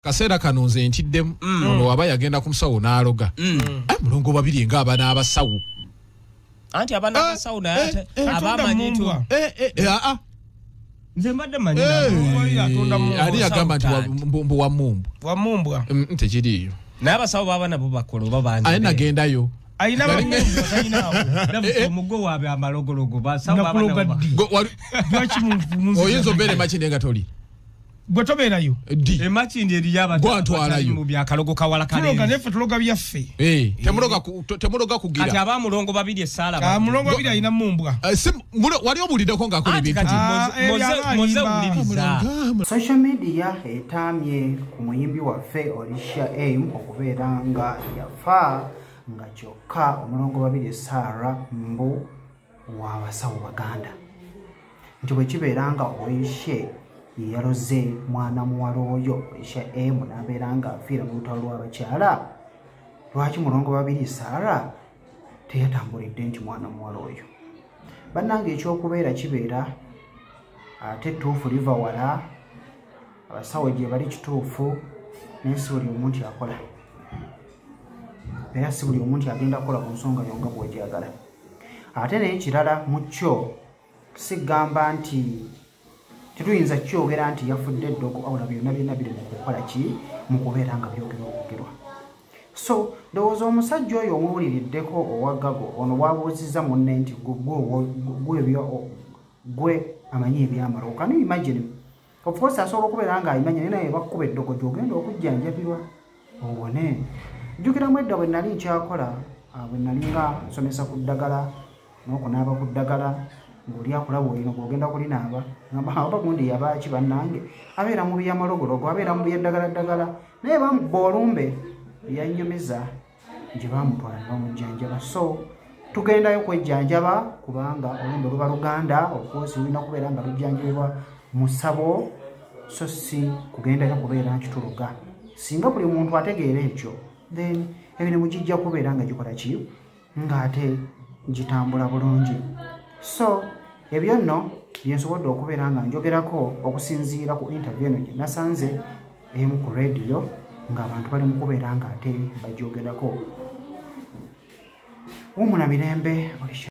Kaseera kano nze ntiddemu ono waba yagenda ku musawo n'aloga. Mulongo Babirye ng'aba n'abasawo. Anti aba n'abasawo naye abamanyi nti nze mbadde manyi ani yagamba nti mbu wamumbwa. Wamumbwa. Tekiriiyo. Naye abasawo baba nabo bakola oba bangi. Aye nagendayo. Ayina bamumbwa talinawo. Omugo waabwe amalogologo basawo baba nabo. Oyinza obeera Makindye nga toli. Gwe tobeerayo. Emakindye eriyo gwantwalayo. Mu byakalogo kawala kale. Tuloga neffe tuloga byaffe. Temuloga kugira. Kati aba Mulongo Babirye Sarah. Mulongo Babirye alina mumbwa. Wali obuliddeko ng'akola ebintu. Moze wuliriza. Social media etamye ku muyimbi waffe Olisha M okubeera nga yafa nga kyokka Omulongo Babirye Sarah mbu w'abasawo Baganda. Nti bwe kibeera nga Olisha yaloze mwana muwala oyo Olisha M n'abeera nga afiira mu lutalo lw'abakyala, lwaki Mulongo Babirye Sarah teyatambulidde nti mwana muwala oyo? Bannange ekyokubeera kibeera ate ettuufu liva wala, abasawo gye bali kituufu, naye si buli omu nti akola, era si buli omu nti agenda kukola ku nsonga yo nga bw'ogyagala. Ate naye ekirala mu kyo sigamba nti tetuyinza kyogera nti yafudde eddogo, awula byonna byonna biri mu kukola ki, mu kubeera nga byogerwa okugerwa. So ndowooza omusajja oyo omuwuliriddeko owa Gago ono bw'abuuzizza munne nti gwe amanyi ebyamalogo. Can you imagine? Of course asobola okubeera ng'ayimanya naye naye bakkuba eddogo gy'ogenda okujjanjabirwa owone. Jjukiramu edda bwe nali nkyakola, bwe nali nga nsomesa ku ddagala n'okunaaba ku ddagala, ng'oli akulaba olino gw'ogenda kulinaaba ngamba oba gundi yabaaki bannange, abeera mu byamalogologo, abeera mu byeddagaladdagala, naye bamukuba olumbe yannyumiza gye baamutwala ne bamujjanjaba. So tugendayo kwejjanjaba kubanga olumbe luba luganda, of course lulina kubeera nga lujjanjabibwa mu ssabo, so si kugendayo kubeera nti tuloga. Singa buli muntu ategeera ekyo, then emirimu gijja kubeera nga gikola ki, ng'ate gitambula bulungi. So ebyo nno bye nsobodde okubeera nga njogerako okusinziira ku interview eno gye nasanze emu ku radio ng'abantu bali mu kubeera ng'ate bagyogerako. Wummula mirembe Olisha.